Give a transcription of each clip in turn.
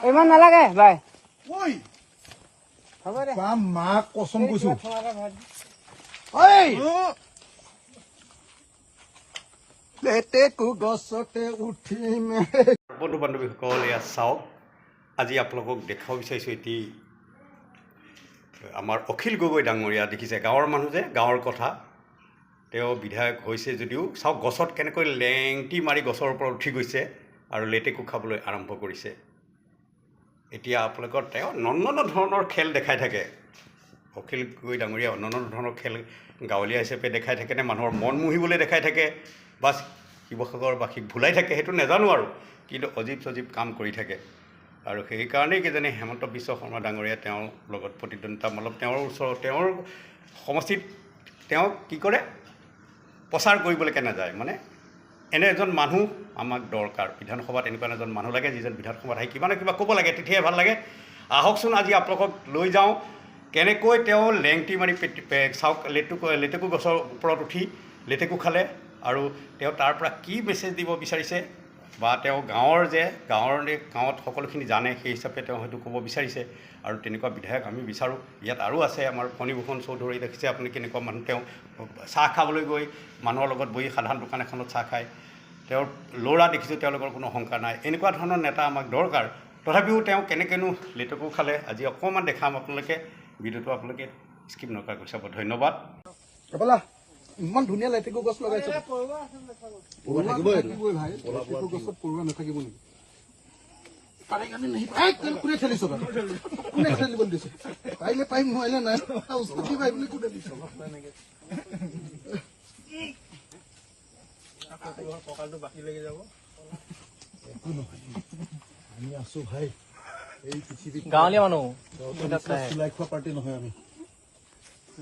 ইমান নালাগে ভাই। ঐ। হ'ব দে। বা মাক কচম কৈছো। ঐ। লেটেকু গছতে উঠিম। বন্ধু বান্ধৱীসকল, এয়া চাওক, আজি আপোনালোকক দেখুৱাব বিচাৰিছোঁ এটি আমাৰ অখিল গগৈ ডাঙৰীয়া। দেখিছে, গাঁৱৰ মানুহ যে, গাঁৱৰ কথা। তেওঁ বিধায়ক হৈছে যদিও চাওক, গছত কেনেকৈ লেংটি মাৰি গছৰ ওপৰত উঠি গৈছে আৰু লেটেকু খাবলৈ আৰম্ভ কৰিছে। এতিয়া আপোনালোকৰ তেওঁ নন্ন ধৰণৰ খেল দেখাই থাকে। অখিল গগৈ ডাঙৰীয়া অন্যান্য ধৰণৰ খেল গাঁৱলীয়া হিচাপে দেখাই থাকে নে মানুহৰ মন মুহিবলৈ দেখাই থাকে বা শিৱসাগৰবাসীক ভুলাই থাকে, সেইটো নাজানো আৰু। কিন্তু অজীৱ সজীৱ কাম কৰি থাকে আৰু সেইকাৰণেই কিজানি হেমন্ত বিশ্ব শৰ্মা ডাঙৰীয়া তেওঁৰ লগত প্ৰতিদ্বন্দ্বিতামূলক, তেওঁৰ ওচৰত, তেওঁৰ সমষ্টিত তেওঁ কি কৰে, প্ৰচাৰ কৰিবলৈকে নাযায়। মানে এনে এজন মানুহ আমাক দৰকাৰ। বিধানসভাত এনেকুৱা এজন মানুহ লাগে, যিজন বিধানসভাত আহি কিবা না কিবা ক'ব লাগে, তেতিয়াহে ভাল লাগে। আহকচোন, আজি আপোনালোকক লৈ যাওঁ কেনেকৈ তেওঁ লেংটি মাৰি চাওক, লেটেকু গছৰ ওপৰত উঠি লেটেকু খালে আৰু তেওঁ তাৰ পৰা কি মেছেজ দিব বিচাৰিছে বা তেওঁ গাঁৱৰ যে গাঁৱত সকলোখিনি জানে, সেই হিচাপে তেওঁ হয়তো ক'ব বিচাৰিছে। আৰু তেনেকুৱা বিধায়ক আমি বিচাৰোঁ। ইয়াত আৰু আছে আমাৰ ফণীভূষণ চৌধুৰী। দেখিছে আপুনি কেনেকুৱা মানুহ। তেওঁ চাহ খাবলৈ গৈ মানুহৰ লগত বহি সাধাৰণ দোকান এখনত চাহ খায়। তেওঁৰ ল'ৰা দেখিছোঁ, তেওঁলোকৰ কোনো অহংকাৰ নাই। এনেকুৱা ধৰণৰ নেতা আমাক দৰকাৰ। তথাপিও তেওঁ কেনেকৈনো লেটেকু খালে, আজি অকণমান দেখাম। আপোনালোকে ভিডিঅ'টো আপোনালোকে স্কিপ নকৰাকৈ চাব। ধন্যবাদ। এপালা ইমান ধুনীয়া লেটেকু গছ লগাইছ। পৰুৱা থাকিবই ভাই, লেটেকু গছত পৰুৱা নাথাকিব নেকি? তাৰে কাৰণে নাহি। এই, কোনে ঠেলিছ তই? কোনে ঠেলিবলৈ দিছে? পাৰিলে পাৰিম, নোৱাৰিলে নাই। উস্তাদি ভাই বুলি কোনে দিছে? কঁকালটো বাকী লাগি যাব। একো নহয়, আমি আছো ভাই এই পৃথিৱীত। গাঁৱলীয়া মানুহ। চুলাই খোৱা পাৰ্টি নহয় আমি।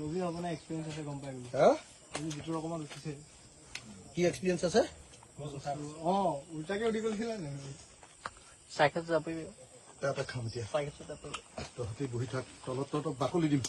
ৰবি আপোনাৰ এক্সপিৰিয়েঞ্চ আছে, গম পাই গ'লো। হা? আজি ভিতৰত অকণমান উঠিছে। কি এক্সপিৰিয়েঞ্চ আছে? অ, উল্টাকে উঠি গৈছিলে নে? চাইকেল যাব পাৰিবি। এটা খাম এতিয়া। চাইকেল যাব পাৰিবি। তহঁতি বহি থাক তলত, তহঁতক বাকলি দিম।